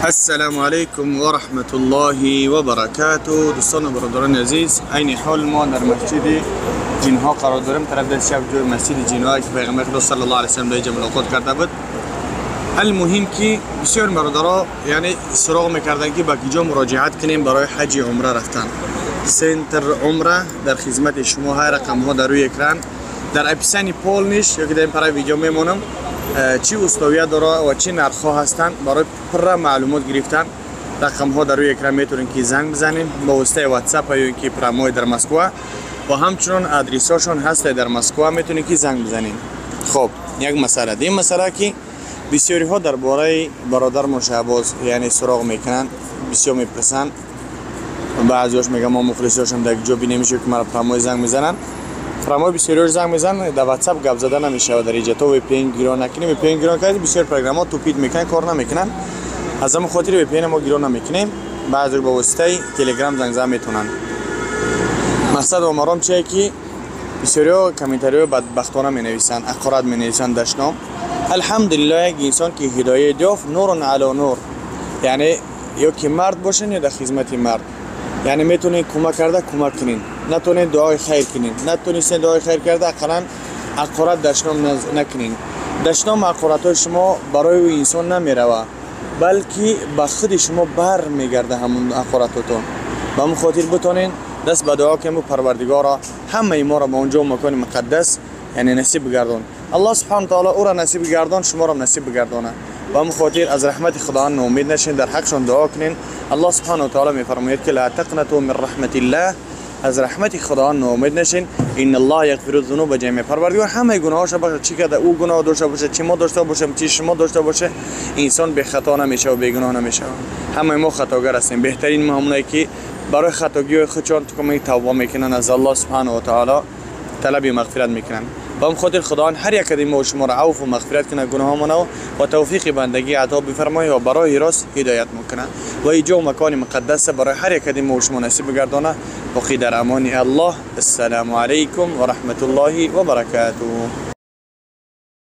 السلام علیکم و رحمت الله و برکاته. دوستان و برادران عزیز، عین حال ما در مسجد جنها قرار داریم. طرف دست چپ جوی مسجد جنها که پیغمبر خدا صلی الله علیه و سلم در اینجا ملاقات کرده بود. المهم که بسیار برادرها یعنی سراغ میکردن که با کجا مراجعت کنیم برای حج عمره رفتن. center عمره در خدمت شما های رقم ها در روی اکران در описание полный یا که در این پرای ویدیو میمونم چی условия داره و چی نرخ ها هستند برای پر معلومات گرفتن. رقم ها در روی اکران میتونین که زنگ بزنین با واسطه واتساپ یا اینکه прямой در مسکو و همچنان ادرس هاشون هست در مسکو، میتونین که زنگ بزنین. خب یک مسئله دیم، مسئله که بسیاری ها درباره برادر شهباز یعنی سراغ میکنن، بسیار میپرسن. بعضیاش میگن ما مخلصاشم در جا بینیمش که مرا прямой زنگ میزنن. прямой بسیاریش زنگ میزنن، در واتساپ گپ زده نمیشه در اینجا. تو VPN گیران نکنیم، VPN گیران کردیم بسیار программа ها тупит میکنن، کار نمیکنن. از همون خاطر VPN ما گیران نمیکنیم. بعضی با واسطه تلگرام زنگ زن میتونن. مقصد و مرام چیه که بسیاری комментарий بدبختانه می نویسن، حقارت می نویسن، دشنام. الحمدلله یک انسان که هدایت یافت نور علی نور، یعنی یا که مرد باشین یا در خدمت مرد، یعنی میتونین کمک کرده کمک کنین، نتونین دعای خیر کنین، نتونین دعای خیر کرده اقلا حقارت دشنام نکنین. دشنام حقارت های شما برای او انسان نمیروه، بلکه به خود شما بر میگرده همون حقارتاتون. به همون خاطر بتونین دست به دعا کنیم و پروردگارا همه ما را به اونجا مکان مقدس یعنی نصیب بگردان. الله سبحانه تعالی او را نصیب گردان، شما را نصیب بگردانه. به همون خاطر از رحمت خداوند ناامید نشین، در حقشان دعا کنین. الله سبحانه و تعالی میفرماید که لا تقنطوا من رحمت الله، از رحمت خداوند ناامید نشین. ان الله یغفر الذنوب جمیعا. پروردگار همه گناهاشو بخشه، چی که او گناه داشته باشه، چی ما داشته باشیم، چی شما داشته باشه، انسان به خطا نمیشه و بی گناه نمیشه. همه ما خطاگر هستیم. بهترین ما همونایی که برای خطاگی خودشان تو کمی توبه میکنن، از الله سبحانه و تعالی طلب مغفرت میکنن. به هم خاطر خداوند هر یک از ما شما را عفو و مغفرت کنه گناهامون و توفیق بندگی عطا بفرمایه و برای راست هدایت میکنه و اینجا مکان مقدس برای هر یک از ما شما نصیب بگردانه. باقی در امان الله. السلام علیکم و رحمت الله و برکاته.